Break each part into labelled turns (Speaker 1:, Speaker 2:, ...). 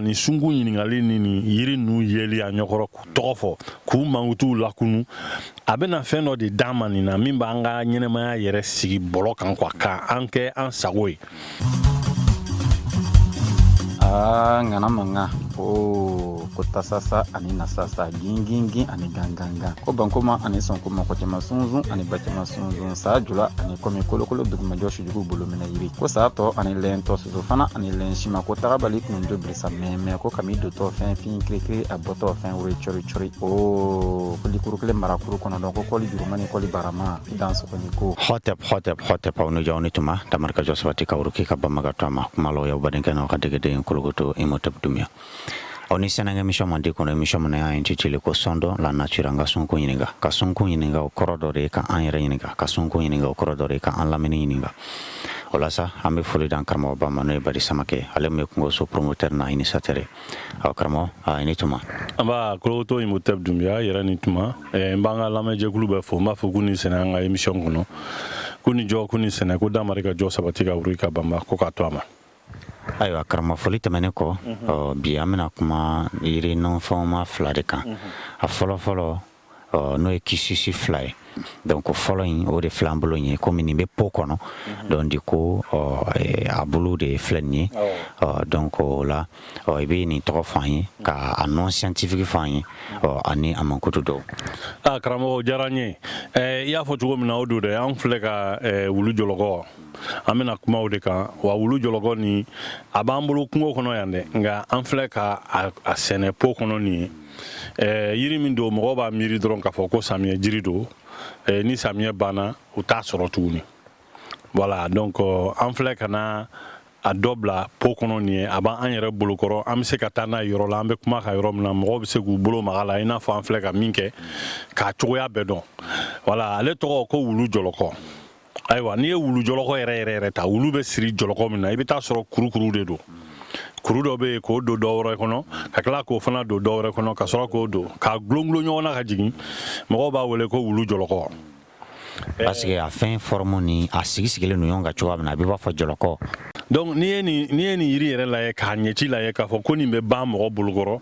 Speaker 1: Nin sunkun ɲininkali ni nin yiri ninnu yeli a ɲɛkɔrɔ, k'u tɔgɔ fɔ, k'u mankutuw lakunu, a bɛna fɛn dɔ de d'an ma nin na min b'an ka ɲɛnɛmaya yɛrɛ sigi bɔlɔ kan quoi, k'an kɛ an sago ye.
Speaker 2: Aa, ŋana mankan o ko tasasa ani nasasa, gingingin ani gangangan, ko bankoma ani sɔnkoma, ko cɛman sunsun ani bacɛman sunsun, saa jula ani kɔmi, kolokolo dugumajɔ, sujugu bolominɛ yiri, ko saa tɔ ani lɛntɔ, soso fana ani lɛn sima, ko tagabali kundo birisa mɛmɛ, ko kami dotɔ fɛn fin kirikiri, a bɔtɔ fɛn wuri cori cori, o ko likuru kelen marakuru kɔnɔdɔn, ko kɔli juruma ni kɔli barama dan sɔgɔni ko.
Speaker 3: Hotep, hotep, hotep, aw ni jɔ, aw ni tuma. Damarika jɔ sabati ka wuruki ka bamaga to a ma kuma la. Y'aw badenkɛ n'aw ka degeden Kolokoto Imhotep Dumiya. Aw ni sɛnɛkɛ émission mandi kɔnɔ, émission min y'a intitulé ko Sondon la nature. An ka sunkun ɲininka. Ka sunkun ɲininka, o kɔrɔ dɔ de ye ka an yɛrɛ ɲininka. Ka sunkun ɲininka, o kɔrɔ dɔ de ye ka an lamini ɲininka. O la sa, an bɛ foli d'an karamɔgɔba ma, n'o ye Badi Samakɛ, ale min ye kungoso promoteur n'a initiateur ye. Aw karamɔgɔ, a ni tuma.
Speaker 1: An b'a Kolokoto Imhotep Dunbiya yɛrɛ ni tuma. N b'an ka lamɛnjɛkulu bɛɛ fo. N b'a fɔ k'u ni sɛnɛ an ka émission kɔnɔ, k'u ni jɔ, k'u ni sɛnɛ, ko damari ka jɔ sabati ka wuri ka banba ko k'a to a ma.
Speaker 3: Ayiwa karamɔgɔ, foli tɛmɛnen kɔ, bi an bɛna kuma yiri nɔnfɔma fila de kan. A fɔlɔ fɔlɔ, n'o ye cistus fila ye. Donc fɔlɔ in, o de filɛ an bolo in ye, komi nin bɛ pot kɔnɔ. Donc di ko a bolo de filɛ nin ye. Donc o la, i bɛ nin tɔgɔ fɔ an ye, ka a nom scientifique fɔ an ye, ani a mankutu dɔw.
Speaker 1: A karamɔgɔ, o diyara n ye. I y'a fɔ cogo min na, o don dɛ. An filɛ ka wulu jɔlɔkɔ, an bɛna kuma o de kan. Wa wulu jɔlɔkɔ nin, a b'an bolo kungo kɔnɔ yan dɛ, nka an filɛ ka a sɛnɛ pot kɔnɔ nin ye. Yiri min don, mɔgɔw b'a miiri dɔrɔn k'a fɔ ko samiyɛ jiri don. Ni samiyɛ banna, u t'a sɔrɔ tuguni. Voilà, donc an filɛ ka na a dɔ bila pot kɔnɔ nin ye. A b'an yɛrɛ bolokɔrɔ, an bɛ se ka taa n'a ye yɔrɔ la, an bɛ kuma ka yɔrɔ min na, mɔgɔw bɛ se k'u bolo maga la, i n'a fɔ an filɛ ka min kɛ, k'a cogoya bɛɛ dɔn. Voilà, ale tɔgɔ ko wulu jɔlɔkɔ. Ayiwa, n'i ye wulu jɔlɔkɔ yɛrɛ yɛrɛ yɛrɛ ta, wulu bɛ siri jɔlɔkɔ min na, i bɛ taa sɔrɔ kurukuru de don. Kuru dɔ bɛ yen k'o don dɔ wɛrɛ kɔnɔ, ka tila k'o fana don dɔ wɛrɛ kɔnɔ, ka sɔrɔ k'o don k'a gulongulon ɲɔgɔn na ka jigin. Mɔgɔw b'a wele ko wulu jɔlɔkɔ.
Speaker 3: Parce que a fɛn forme ni a sigi sigilen don ɲɔgɔn kan cogoya min na, a b'i b'a fɔ jɔlɔkɔ.
Speaker 1: Donc n'i ye nin yiri yɛrɛ lajɛ k'a ɲɛci lajɛ k'a fɔ ko nin bɛ ban mɔgɔ bolokɔrɔ,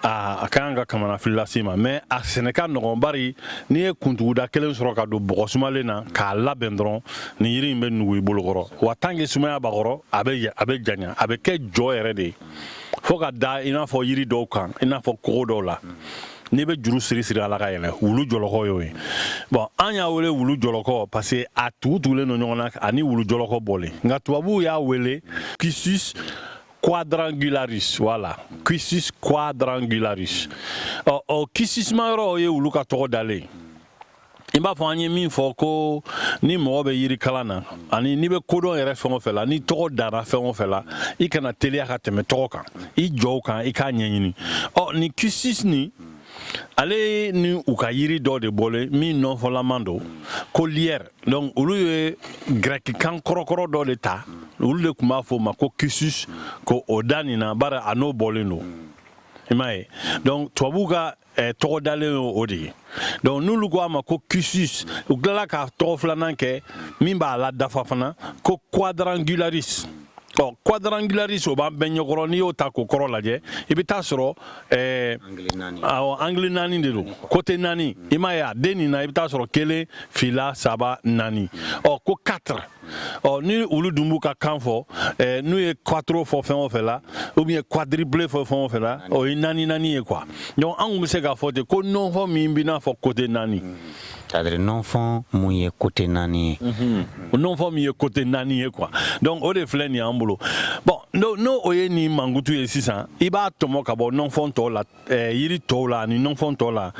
Speaker 1: a ka kan ka kamanafili lase ma. Mais a sɛnɛ ka nɔgɔn, bari n'i ye kuntuguda kelen sɔrɔ ka don bɔgɔ sumalen na k'a labɛn dɔrɔn, nin yiri in bɛ nugu i bolokɔrɔ. Wa tant que sumaya b'a kɔrɔ, a bɛ janya, a bɛ kɛ jɔ yɛrɛ de ye fo ka da i n'a fɔ yiri dɔw kan, i n'a fɔ kogo dɔw la, n'i bɛ juru siri siri a la ka yɛlɛ. Wulu jɔlɔkɔ y'o ye. Bon, an y'a wele wulu jɔlɔkɔ parce que a tugu tugulen don ɲɔgɔn na ani wulu jɔlɔkɔ bɔlen, nka tubabuw y'a wele Cissus quadrangularis. Voilà, Cissus quadrangularis. Ɔ ɔ Cissus ma yɔrɔ ye wulu ka tɔgɔ dalen. I b'a fɔ an ye min fɔ ko ni mɔgɔ bɛ yiri kalan na ani n'i bɛ kodɔn yɛrɛ fɛn o fɛn la, ni tɔgɔ danna fɛn o fɛn la, i kana teliya ka tɛmɛ tɔgɔ kan, i jɔ o kan, i k'a ɲɛɲini. Ɔ nin Cissus nin, ale ni u ka yiri dɔ de bɔlen min nɔnfɔlaman don ko lierre. Donc olu ye grɛki kan kɔrɔkɔrɔ dɔ de ta, olu de tun b'a fɔ o ma ko Cissus, ko o da nin na, bari a n'o bɔlen don, i m'a ye. Donc tubabuw ka tɔgɔ dalen ye o de ye. Donc n'olu ko a ma ko Cissus, u tilala k'a tɔgɔ filanan kɛ min b'a la dafa fana ko quadrangularis. Ɔ quadrangularis, o b'an bɛɛ ɲɛkɔrɔ. N'i y'o ta k'o kɔrɔ lajɛ, i bɛ taa sɔrɔ awɔ, angle naani de don, côté naani, i m'a ye. A den nin na, i bɛ taa sɔrɔ kelen, fila, saba, naani. Ɔ ko quatre. Ɔ ni olu dun b'u ka kan fɔ, n'u ye quattro fɔ fɛn o fɛn la, ou bien quadruplé fɔ fɛn o fɛn la, o ye naani naani ye quoi. Donc an kun bɛ se k'a fɔ ten ko nɔnfɔ min b'i n'a fɔ côté naani.
Speaker 3: C'est-à-dire nɔnfɔn mun ye côté naani ye.
Speaker 1: Nɔnfɔ min ye côté naani ye quoi. Donc o de filɛ nin y'an bolo. Bon, n'o o ye nin mankutu ye sisan, i b'a tɔmɔ ka bɔ nɔnfɔn tɔw la, yiri tɔw la ani nɔnfɔn tɔw la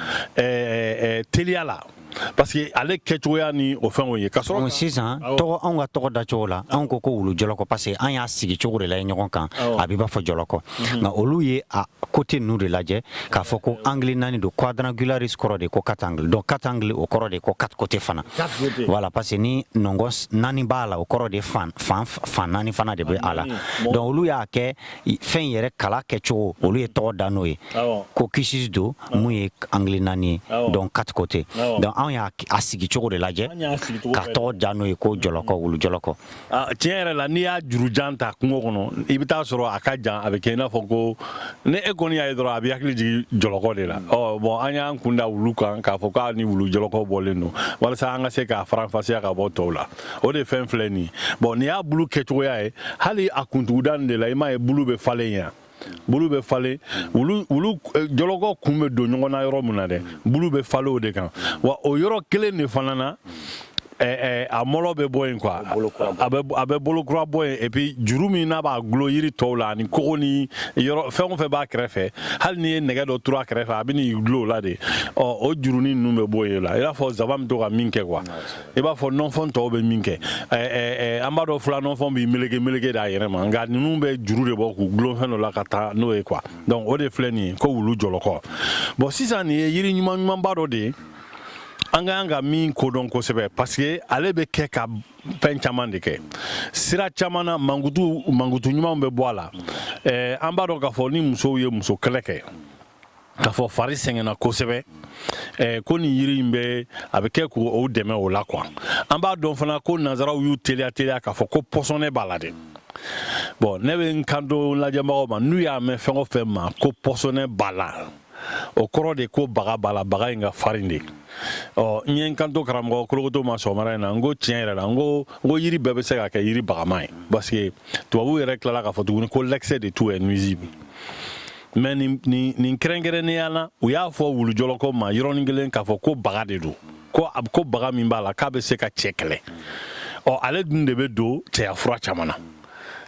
Speaker 1: teliya la, parce que ale kɛcogoya ni o fɛnw ye ka sɔrɔ.
Speaker 3: Bon, sisan tɔgɔ, anw ka tɔgɔ dacogo la, anw ko ko wulu jɔlɔkɔ parce que an y'a sigi cogo de la ɲɔgɔn kan, a b'i b'a fɔ jɔlɔkɔ. Nka olu ye a côté ninnu de lajɛ k'a fɔ ko angle naani don. Quadrangularis kɔrɔ de ko quatre angle. Donc quatre angle, o kɔrɔ de ko quatre côté fana. Voilà, parce que ni nɔngɔn naani b'a la, o kɔrɔ de fan fan fan naani fana de bɛ a la. Donc olu y'a kɛ fɛn yɛrɛ kala kɛcogo, olu ye tɔgɔ da n'o ye ko Cissus don mun ye angle naani ye, donc quatre côté. Donc anw y'a sigi cogo de lajɛ ka tɔgɔ ja n'o ye ko jɔlɔkɔ, wulu jɔlɔkɔ.
Speaker 1: Tiɲɛ yɛrɛ la, n'i y'a jurujan ta kungo kɔnɔ, i bɛ taa sɔrɔ a ka jan, a bɛ kɛ i n'a fɔ ko ni e kɔni y'a ye dɔrɔn, a bɛ hakili jigin jɔlɔkɔ de la. Ɔ bon, an y'an kun da wulu kan k'a fɔ k'a ni wulu jɔlɔkɔ bɔlen don, walasa an ka se k'a faranfasiya ka bɔ tɔw la. O de fɛn filɛ nin ye. Bon, nin y'a bulu kɛcogoya ye. Hali a kuntuguda nin de la, i m'a ye, bulu bɛ falen yan, bulu bɛ falen. Wulu jɔlɔkɔ kun bɛ don ɲɔgɔn na yɔrɔ min na dɛ, bulu bɛ falen o de kan. Wa o yɔrɔ kelen de fana na, a mɔlɔ bɛ bɔ yen quoi, a bɛ bolo kura bɔ yen. Et puis juru min n'a b'a gulon yiri tɔw la ani kogo ni yɔrɔ fɛn o fɛn b'a kɛrɛfɛ, hali n'i ye nɛgɛ dɔ turu a kɛrɛfɛ, a bɛ n'i gulon o la de. Ɔ o jurunin ninnu bɛ bɔ yen la, i n'a fɔ zaban bɛ to ka min kɛ quoi, i b'a fɔ nɔnfɔn tɔw bɛ min kɛ. An b'a dɔn fula nɔnfɔn b'i meleke meleke de a yɛrɛ ma, nka ninnu bɛ juru de bɔ k'u gulon fɛn dɔ la ka taa n'o ye quoi. Donc o de filɛ nin ye ko wulu jɔlɔkɔ. Bon, sisan nin ye yiri ɲuman ɲumanba dɔ de ye an ka kan ka min kodɔn kosɛbɛ, parce que ale bɛ kɛ ka fɛn caman de kɛ sira caman na. Mankutu mankutu ɲumanw bɛ bɔ a la. An b'a dɔn k'a fɔ ni musow ye muso kɛlɛ kɛ, k'a fɔ fari sɛgɛnna kosɛbɛ, ko nin yiri in bɛ a bɛ kɛ k'o dɛmɛ o la quoi. An b'a dɔn fana ko nanzaraw y'u teliya teliya k'a fɔ ko pɔsɔnɛ b'a la dɛ. Bon, ne bɛ n kanto lajɛbagaw ma, n'u y'a mɛn fɛn o fɛn ma ko pɔsɔnɛ b'a la, o kɔrɔ de ko baga b'a la, baga in ka farin de. Ɔ n ye n kanto karamɔgɔ Kolokoto ma sɔgɔmada in na, n ko tiɲɛ yɛrɛ la, n ko yiri bɛɛ bɛ se ka kɛ yiri bagama ye, parce que tubabuw yɛrɛ tilala k'a fɔ tuguni ko l'excès de tout est nuisible. Mais nin kɛrɛnkɛrɛnnenya la, u y'a fɔ wulujɔlɔkɔ ma yɔrɔnin kelen k'a fɔ ko baga de don, ko a ko baga min b'a la, k'a bɛ se ka cɛ kɛlɛ. Ɔ ale dun de bɛ don cɛya fura caman na.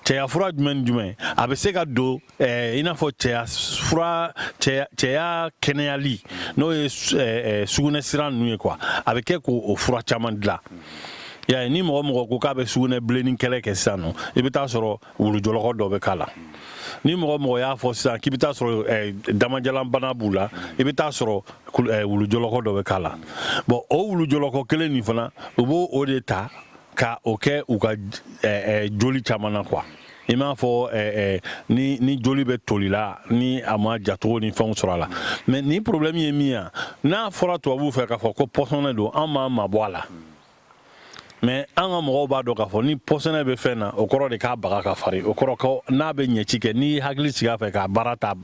Speaker 1: Cɛya fura jumɛn ni jumɛn a bɛ se ka don? I n'a fɔ cɛya fura, cɛya kɛnɛyali, n'o ye sugunɛ sira ninnu ye quoi, a bɛ kɛ k'o fura caman dilan. Y'a ye, ni mɔgɔ mɔgɔ ko k'a bɛ sugunɛ bilenni kɛlɛ kɛ sisan nɔ, i bɛ taa sɔrɔ wulujɔlɔkɔ dɔ bɛ k'a la. Ni mɔgɔ mɔgɔ y'a fɔ sisan k'i bɛ taa sɔrɔ damajalanbana b'u la, i bɛ taa sɔrɔ wulujɔlɔkɔ dɔ bɛ k'a la. Bon, o wulujɔlɔkɔ kelen nin fana, u b'o o de ta ka o kɛ u ka joli caman na quoi. I m'a fɔ ni joli bɛ toli la, ni a ma jacogo ni fɛnw sɔrɔ a la. Mais ni problème ye min ye, n'a fɔra tubabuw fɛ k'a fɔ ko pɔsɔnɛ don, an m'an mabɔ a la. Mais an ka mɔgɔw b'a dɔn k'a fɔ ni pɔsɔnɛ bɛ fɛn na, o kɔrɔ de k'a baga ka farin. O kɔrɔ ko n'a bɛ ɲɛci kɛ, n'i y'i hakili sigi a fɛ k'a baara ta,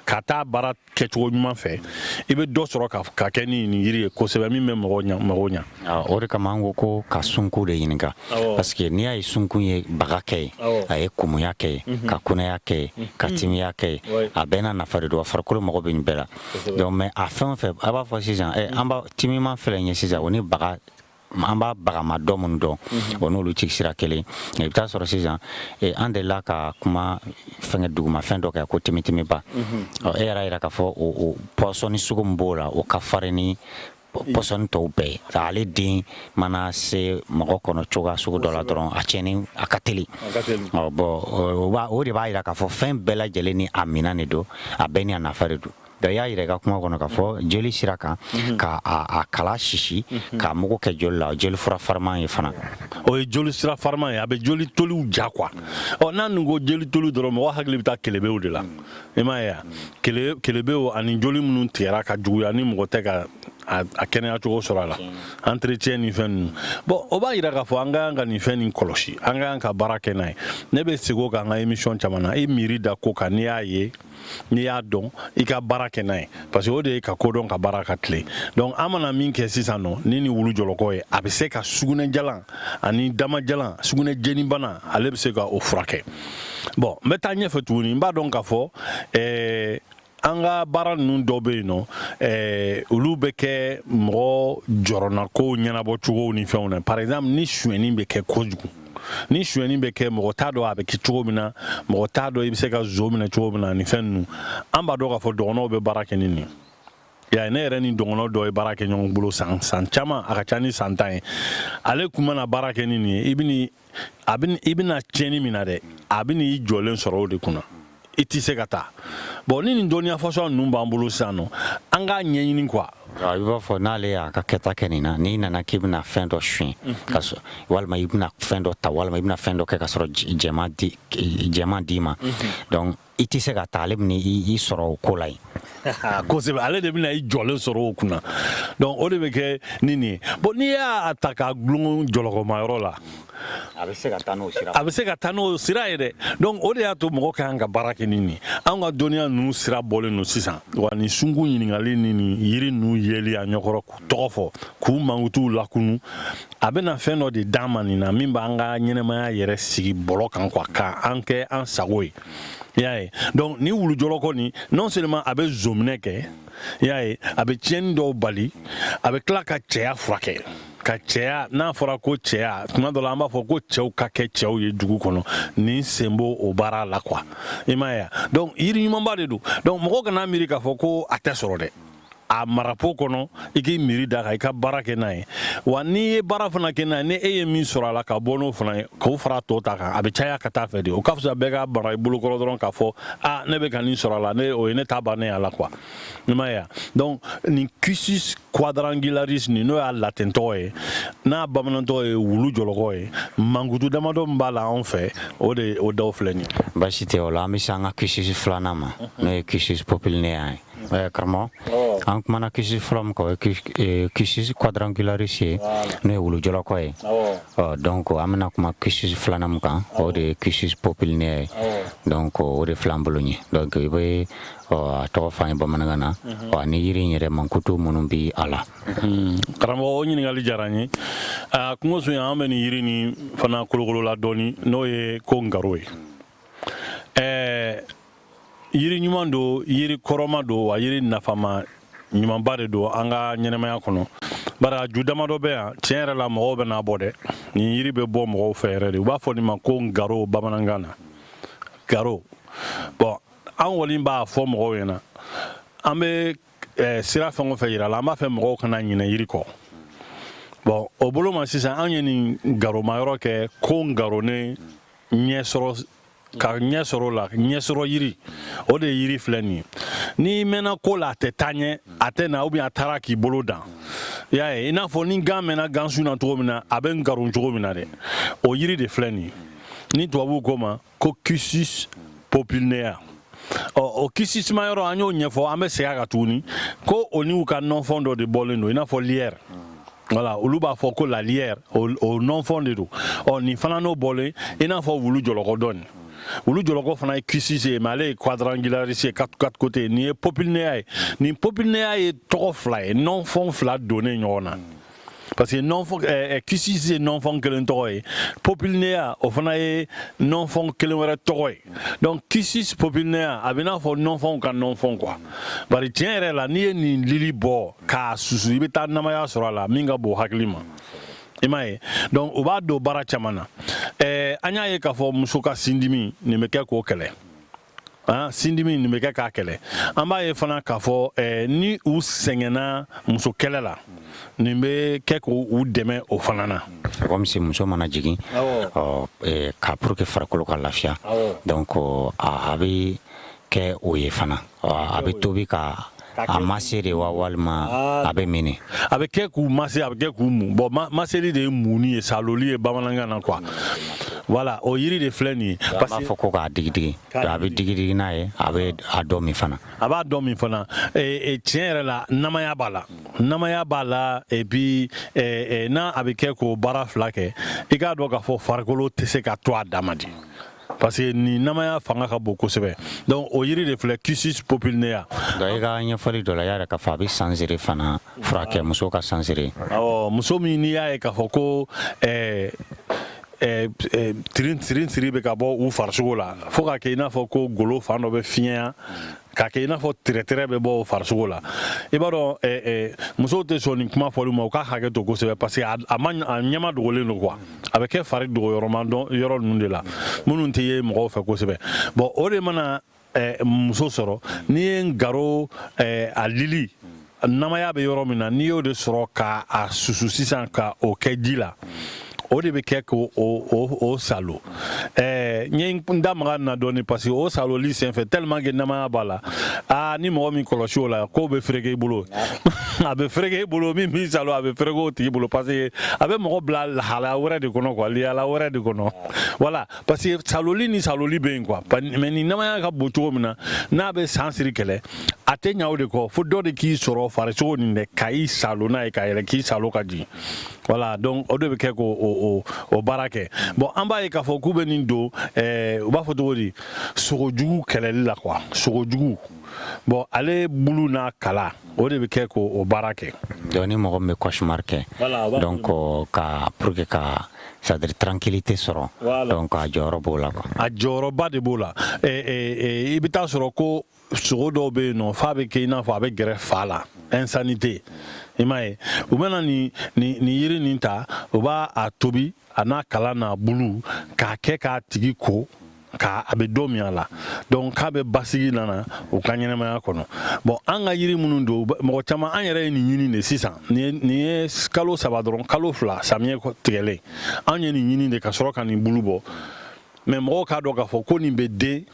Speaker 1: ka taa baara kɛcogo ɲuman fɛ, i bɛ dɔ sɔrɔ ka kɛ ni nin yiri ye kosɛbɛ, min bɛ mɔgɔ ɲa, mago ɲa.
Speaker 3: O de kama an ko ko ka sunkun de ɲininka, parce que n'i y'a ye sunkun ye baga kɛ ye, a ye kumuya kɛ ye, ka kunaya kɛ ye, ka timiya kɛ ye, a bɛɛ n'a nafa de don. A farikolo mago bɛ nin bɛɛ la. Donc mais a fɛn o fɛn a b'a fɔ sisan, an b'a timiman filɛ nin ye sisan, o ni baga, an b'a bagama dɔ minnu dɔn, o n'olu ci sira kelen. I bɛ taa sɔrɔ sisan an delila ka kuma fɛngɛ dugumafɛn dɔ kɛ ko timitimiba. Ɔ e yɛrɛ yira k'a fɔ o pɔsɔni sugu min b'o la, o ka farin ni pɔsɔni tɔw bɛɛ ye. Ale den mana se mɔgɔ kɔnɔ cogoya sugu dɔ la dɔrɔn, a tiɲɛni a ka teli. Ɔ bon, o de b'a yira k'a fɔ fɛn bɛɛ lajɛlen ni a minɛn de don, a bɛɛ ni a nafa de don. Donc i y'a yira i ka kuma kɔnɔ k'a fɔ joli sira kan, ka a kala sisi k'a mugu kɛ joli la, joli fura fariman ye fana.
Speaker 1: O ye joli sira fariman ye, a bɛ joli toliw ja quoi. Ɔ n'a dun ko joli toliw dɔrɔn, mɔgɔ hakili bɛ taa kelebew de la, i m'a ye wa? Kelebew ani joli minnu tigɛra ka juguya, ni mɔgɔ tɛ ka a kɛnɛya cogo sɔrɔ a la, entretien ni fɛn ninnu. Bon, o b'a yira k'a fɔ an ka kan ka nin fɛn nin kɔlɔsi, an ka kan ka baara kɛ n'a ye. Ne bɛ segin o kan n ka émission caman na: i miiri da ko kan, n'i y'a ye, n'i y'a dɔn, i ka baara kɛ n'a ye, parce que o de ye ka kodɔn ka baara ka tilen. Donc an mana min kɛ sisan nɔ ni wulu jɔlɔkɔ ye, a bɛ se ka sugunɛ jalan ani damajalan, sugunɛ jenibana, ale bɛ se ka o furakɛ. Bon, n bɛ taa ɲɛfɛ tuguni. N b'a dɔn k'a fɔ an ka baara ninnu dɔw bɛ yen nɔ, olu bɛ kɛ mɔgɔ jɔrɔnako ɲɛnabɔ cogow ni fɛnw na. Par exemple, ni sonyɛni bɛ kɛ kojugu, ni sonyɛni bɛ kɛ, mɔgɔ t'a dɔn a bɛ kɛ cogo min na, mɔgɔ t'a dɔn i bɛ se ka zo minɛ cogo min na ni fɛn ninnu. An b'a dɔn k'a fɔ dɔgɔnɔw bɛ baara kɛ ni nin ye. Ne yɛrɛ ni dɔgɔnɔ dɔ ye baara kɛ ɲɔgɔn bolo san san caman, a ka ca ni san 10 ye. Ale kun mana baara kɛ ni nin ye, i bɛna tiɲɛni min na dɛ, a bɛ n'i jɔlen sɔrɔ o de kunna, i tɛ se ka taa. Bon, ni nin dɔnniya fasɔn ninnu b'an bolo sisan nɔ, an k'a ɲɛɲini quoi.
Speaker 3: I b'a fɔ n'ale y'a ka kɛta kɛ nin na, n'i nana k'i bɛna fɛn dɔ suɲɛ ka sɔrɔ, walima i bɛna fɛn dɔ ta, walima i bɛna fɛn dɔ kɛ ka sɔrɔ jɛman di, jɛman d'i ma, donc i tɛ se ka taa, ale bɛna i sɔrɔ o ko la yen.
Speaker 1: Kosɛbɛ, ale de bɛna i jɔlen sɔrɔ o kunna. Donc o de bɛ kɛ ni nin ye. Bon, n'i y'a ta k'a gulon jɔlɔkɔmayɔrɔ la,
Speaker 3: a bɛ se ka taa n'o sira
Speaker 1: a bɛ se ka taa n'o sira ye dɛ. Donc o de y'a to mɔgɔ ka kan ka baara kɛ ni nin ye. Anw ka dɔnniya ninnu sira bɔlen don sisan wa. Nin sunkun ɲininkali ni nin yiri ninnu yeli a ɲɛkɔrɔ, k'u tɔgɔ fɔ, k'u mankutuw lakunu, a bɛna fɛn dɔ de d'an ma nin na min b'an ka ɲɛnɛmaya yɛrɛ sigi bɔlɔ kan quoi, k'an kɛ an sago ye. I y'a ye? Donc ni wulujɔlɔkɔ nin, non seulement a bɛ zominɛ kɛ, i y'a ye, a bɛ tiɲɛni dɔw bali, a bɛ tila ka cɛya furakɛ, ka cɛya. N'a fɔra ko cɛya, tuma dɔ la an b'a fɔ ko cɛw ka kɛ cɛw ye dugu kɔnɔ, nin sen b'o o baara la quoi. I m'a ye? Donc yiri ɲumanba de don. Donc mɔgɔ kana miiri k'a fɔ ko a tɛ sɔrɔ dɛ. A marapo kɔnɔ, i k'i miiri da kan, i ka baara kɛ n'a ye. Wa n'i ye baara fana kɛ n'a ye, ni e ye min sɔrɔ a la ka bɔ n'o fana ye, k'o fara tɔ ta kan, a bɛ caya ka taa fɛ de. O ka fisa bɛɛ ka bara i bolokɔrɔ dɔrɔn k'a fɔ: a ne bɛ ka nin sɔrɔ a la, ne o ye ne ta bannen a la quoi. I m'a ye? Donc nin Cissus quadrangularis nin, n'o y'a latin tɔgɔ ye, n'a bamanan tɔgɔ ye wulu jɔlɔkɔ ye, mankutu damadɔ min b'a la anw fɛ, o de o daw filɛ nin ye.
Speaker 3: Baasi tɛ o la. An bɛ se an ka Cissus filanan ma, n'o ye Cissus populnea ye. Karamɔgɔ, an kumana Cissus fɔlɔ min kan, o ye Cissus quadrangularis ye, n'o ye wulujɔlɔkɔ ye. Ɔ donc an bɛna kuma Cissus filanan min kan, o de ye Cissus populnea ye. Donc o de filɛ an bolo ɲɛ. Donc i bɛ a tɔgɔ fɔ an ye bamanankan na, ɔ ni yiri in yɛrɛ mankutu minnu bi a la.
Speaker 1: Karamɔgɔ, o ɲininkali diyara n ye. A kungo sun, an bɛ nin yiri nin fana kolokolo la dɔɔni, n'o ye ko ngaro ye. Yiri ɲuman don, yiri kɔrɔma don, wa yiri nafama ɲumanba de don an ka ɲɛnɛmaya kɔnɔ. Bari a ju damadɔ bɛ yan, tiɲɛ yɛrɛ la, mɔgɔw bɛ n'a bɔ dɛ. Nin yiri bɛ bɔ mɔgɔw fɛ yɛrɛ de. U b'a fɔ nin ma ko ngaro bamanankan na, garo. Bon, an kɔni b'a fɔ mɔgɔw ɲɛna, an bɛ sira fɛn o fɛn yira la, an b'a fɛ mɔgɔw kana ɲinɛ yiri kɔ. Bon, o bolo ma sisan, an ye nin garomayɔrɔ kɛ ko ngaronen ɲɛsɔrɔ, ka ɲɛ sɔrɔ o la, ɲɛsɔrɔ yiri. O de ye yiri filɛ nin ye. N'i mɛnna ko la, a tɛ taa ɲɛ, a tɛ na, ou bien a taara k'i bolo dan, i y'a ye, i n'a fɔ ni gan mɛnna gansun na cogo min na, a bɛ nkaron cogo min na dɛ, o yiri de filɛ nin ye, ni tubabuw ko ma ko Cissus populnea. Ɔ, o Cissus ma yɔrɔ, an y'o ɲɛfɔ, an bɛ segin a kan tuguni ko o n'u ka nɔnfɔn dɔ de bɔlen don, i n'a fɔ lierre. Voilà, olu b'a fɔ ko la lierre, o nɔnfɔn de don. Ɔ, nin fana n'o bɔlen, i n'a fɔ wulu jɔlɔkɔ dɔ nin. Wulu jɔlɔkɔ fana ye Cissus ye, mais ale ye quadrangularis ye, quatre quatre côtés. Nin ye populnea ye. Nin populnea ye tɔgɔ fila ye, nɔnfɔn fila donnen ɲɔgɔn na, parce que nɔnfɔn Cissus ye nɔnfɔn kelen tɔgɔ ye, populnea o fana ye nɔnfɔn kelen wɛrɛ tɔgɔ ye. Donc Cissus populnea, a bɛ n'a fɔ nɔnfɔnw ka nɔnfɔn quoi. Bari tiɲɛ yɛrɛ la, n'i ye nin lili bɔ k'a susu, i bɛ taa namaya sɔrɔ a la min ka bon hakili ma. I m'a ye? Donc u b'a don baara caman na. An y'a ye k'a fɔ muso ka sindimi, nin bɛ kɛ k'o kɛlɛ. Sindimi, nin bɛ kɛ k'a kɛlɛ. An b'a ye fana k'a fɔ ni u sɛgɛnna muso kɛlɛ la, nin bɛ kɛ k'u dɛmɛ o fana na.
Speaker 3: Comme si muso mana jigin, ɔ ka pour que farikolo ka lafiya, donc a bɛ kɛ o ye fana. A bɛ tobi ka a mase de wa, walima a bɛ min?
Speaker 1: A bɛ kɛ k'u mase, a bɛ kɛ k'u mun. Bon, maseli de ye munni ye, saloli ye bamanankan na quoi. Voilà, o yiri de filɛ nin ye.
Speaker 3: Parce que b'a fɔ ko k'a digidigi, a bɛ digidigi n'a ye, a bɛ a dɔ min fana.
Speaker 1: A b'a dɔn min fana. Tiɲɛ yɛrɛ la, namaya b'a la, namaya b'a la. Et puis n'a a bɛ kɛ k'o baara fila kɛ, i k'a dɔn k'a fɔ farikolo tɛ se ka to a dama de, parce que nin namaya fanga ka bon kosɛbɛ. Donc o yiri de filɛ, Cissus populnea.
Speaker 3: Donc i ka ɲɛfɔli dɔ la, i y'a yɛrɛ k'a fɔ a bɛ sansere fana furakɛ, muso ka sansere.
Speaker 1: Awɔ, muso min n'i y'a ye k'a fɔ ko tirin tirin tiri bɛ ka bɔ u farisogo la, fo k'a kɛ i n'a fɔ ko golo fan dɔ bɛ fiɲɛya, k'a kɛ i n'a fɔ tɛrɛtɛrɛ bɛ bɔ o farisogo la. I b'a dɔn, musow tɛ sɔn nin kuma fɔli ma, u ka hakɛ to kosɛbɛ, parce que a ma a ɲɛma dogolen don quoi. A bɛ kɛ fari dogo yɔrɔma dɔn yɔrɔ ninnu de la, minnu tɛ ye mɔgɔw fɛ kosɛbɛ. Bon, o de mana muso sɔrɔ, n'i ye ngaro a lili namaya bɛ yɔrɔ min na, n'i y'o de sɔrɔ ka a susu sisan ka o kɛ ji la, o de bɛ kɛ k'o o salo. N ye n da maga na dɔɔni, parce que o saloli senfɛ, tellement que namaya b'a la, aa, ni mɔgɔ min kɔlɔsi o la, k'o bɛ fereke i bolo, a bɛ fereke i bolo. Min b'i salo, a bɛ fereke o tigi bolo, parce que a bɛ mɔgɔ bila lahalaya wɛrɛ de kɔnɔ quoi, lihala wɛrɛ de kɔnɔ. Voilà, parce que saloli ni saloli bɛ yen quoi, mais nin namaya ka bon cogo min na, n'a bɛ san siri kɛlɛ, a A tɛ ɲa o de kɔ, fo dɔ de k'i sɔrɔ farisogo nin dɛ, ka i salo n'a ye, ka yɛlɛ k'i salo ka jigin. Voilà, donc o de bɛ kɛ k'o o baara kɛ. Bon, an b'a ye k'a fɔ k'u bɛ nin don, u b'a fɔ cogo di, sogojugu kɛlɛli la quoi, sogojugu. Bon, ale bulu n'a kala, o de bɛ kɛ k'o baara kɛ.
Speaker 3: Donc ni mɔgɔ min bɛ cauchemar kɛ, donc ka pour que ka, c'est à dire, tranquillité sɔrɔ, donc a jɔyɔrɔ b'o la quoi.
Speaker 1: A jɔyɔrɔba de b'o la. I bɛ taa sɔrɔ ko sogo dɔw bɛ yen nɔ, f'a bɛ kɛ i n'a fɔ a bɛ gɛrɛ fa la, insanité, i m'a ye. U bɛna nin yiri nin ta, u b'a a tobi, a n'a kala n'a bulu, k'a kɛ k'a tigi ko k'a a bɛ dɔ min a la. Donc k'a bɛ basigi nana u ka ɲɛnɛmaya kɔnɔ. Bon, an ka yiri minnu don, mɔgɔ caman, an yɛrɛ ye nin ɲini de sisan. Nin ye kalo 3 dɔrɔn, kalo 2, samiyɛ tigɛlen, an ye nin ɲini de ka sɔrɔ ka nin bulu bɔ. Mais mɔgɔw k'a dɔn k'a fɔ ko nin bɛ den,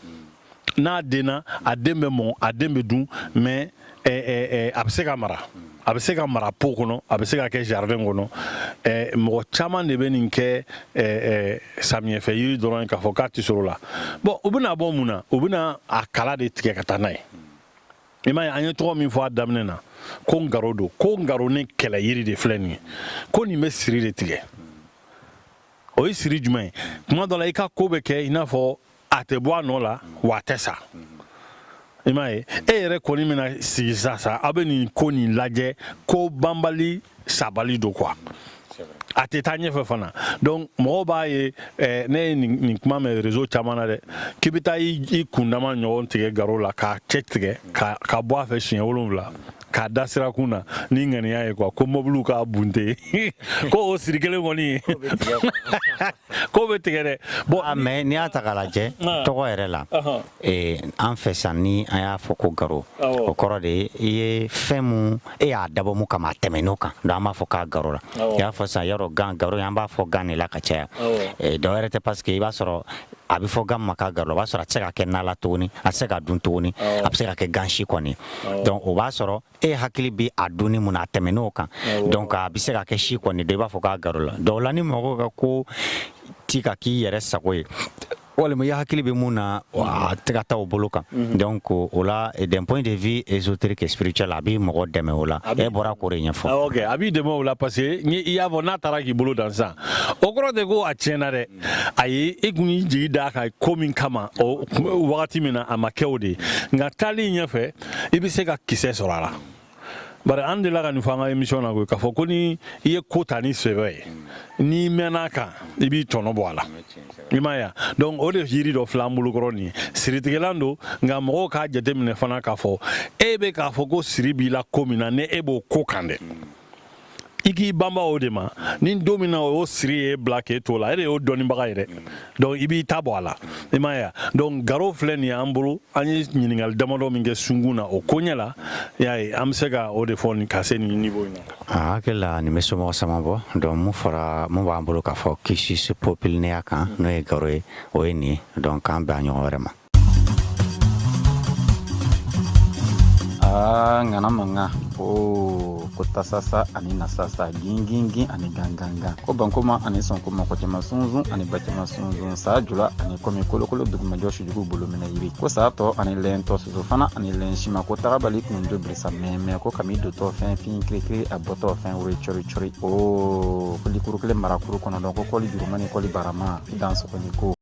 Speaker 1: n'a denna, a den bɛ mɔn, a den bɛ dun, mais a bɛ se ka mara, a bɛ se ka mara pot kɔnɔ, a bɛ se ka kɛ jardin kɔnɔ. Mɔgɔ caman de bɛ nin kɛ samiyɛfɛ yiri dɔrɔn ye, k'a fɔ k'a tɛ sɔrɔ o la. Bon, u bɛna bɔ mun na? U bɛna a kala de tigɛ ka taa n'a ye. I m'a ye, an ye tɔgɔ min fɔ a daminɛ na, ko ngaro don, ko ngaro ni kɛlɛ yiri de filɛ nin ye, ko nin bɛ siri de tigɛ. O ye siri jumɛn ye? Kuma dɔ la, i ka ko bɛ kɛ i n'a fɔ a tɛ bɔ a nɔ la, wa a tɛ sa. I m'a ye, e yɛrɛ kɔni bɛna sigi sisan, aw bɛ nin ko nin lajɛ, ko banbali sabali don quoi, a tɛ taa ɲɛfɛ fana. Donc mɔgɔw b'a ye, ne ye nin kuma mɛn réseau caman na dɛ, k'i bɛ taa i kundama ɲɔgɔn tigɛ garo la, k'a cɛ tigɛ ka bɔ a fɛ siɲɛ 7, k'a da sirakun na ni ŋaniya ye quoi, ko mobiliw k'a bunte, ko o siri kelen kɔni k'o bɛ tigɛ dɛ.
Speaker 3: Bon, mais n'i y'a ta k'a lajɛ tɔgɔ yɛrɛ la, an fɛ san, ni an y'a fɔ ko garo, o kɔrɔ de ye i ye fɛn mun, e y'a dabɔ mun kama, a tɛmɛn'o kan. Donc an b'a fɔ k'a garo la. I y'a fɔ sisan, yɔrɔ gan garo, an b'a fɔ gan de la ka caya. Dɔ wɛrɛ tɛ, parce que i b'a sɔrɔ a bɛ fɔ gan ma k'a garo la, o b'a sɔrɔ a tɛ se ka kɛ na la tuguni, a tɛ se ka dun tuguni, a bɛ se ka kɛ gansi kɔni. Donc o b'a sɔrɔ e hakili bɛ a dunni mun na, a tɛmɛn'o kan. Donc a bɛ se ka kɛ si kɔni, dɔ i b'a fɔ k'a garo la. Donc o la, ni mɔgɔw ka ko ti ka k'i yɛrɛ sago ye, walima i hakili bɛ mun na, a tɛ ka taa o bolo kan. Donc o la, d'un point de vue ésotérique et spirituel, a bɛ mɔgɔ dɛmɛ o la. E bɔra k'o de ɲɛfɔ.
Speaker 1: Ok, a b'i dɛmɛ o la, parce que ni i y'a fɔ n'a taara k'i bolo dan sisan, o kɔrɔ tɛ ko a tiɲɛna dɛ. Ayi, e kun y'i jigi d'a kan ko min kama, o wagati min na, a ma kɛ o de ye. Nka taali ɲɛfɛ, i bɛ se ka kisɛ sɔrɔ a la. Bari an delila ka nin fɔ an ka émission na koyi, k'a fɔ ko ni i ye ko ta ni sɛbɛ ye, n'i mɛnna a kan, i b'i tɔnɔ bɔ a la. I m'a ye? Donc o de yiri dɔ filɛ an bolokɔrɔ nin ye, siritigɛlan don. Nka mɔgɔw k'a jateminɛ fana k'a fɔ e bɛ k'a fɔ ko siri b'i la ko min na, ni e b'o ko kan dɛ, i k'i banba o de ma. Ni don min na o siri ye bila k'e to la, e de y'o dɔnnibaga ye dɛ. Donc i b'i ta bɔ a la. I m'a ye? Donc garo filɛ nin ye an bolo. An ye ɲininkali damadɔ min kɛ sunkun na o koɲɛ la, i y'a ye, an bɛ se ka o de fɔ nin ka se nin niveau in na.
Speaker 3: A hakili la, nin bɛ somɔgɔ sama bɔ. Donc mun fɔra, mun b'an bolo k'a fɔ Cissus populnea kan, n'o ye garo ye, o ye nin ye. Donc k'an bɛn a ɲɔgɔn wɛrɛ ma.
Speaker 2: Aa, ŋana mankan o ko tasasa ani nasasa, gingingin ani gangangan, ko bankoma ani sɔnkoma, kɔcɛma sunsun ani bacɛma sunsun, saa jula ani kɔmi, kolokolo dugumajɔ, sujugu bolominɛ yiri, ko saa tɔ ani lɛntɔ, soso fana ani lɛnsima, ko tagabali kunjo birisa mɛmɛ, ko kami dotɔ fɛn fin kirikiri, a bɔtɔ fɛn wuri cɔri cɔri, o ko likuru kelen marakuru kɔnɔ dɔn, ko kɔli juruma ni kɔli barama, i dan sɔgɔni ko.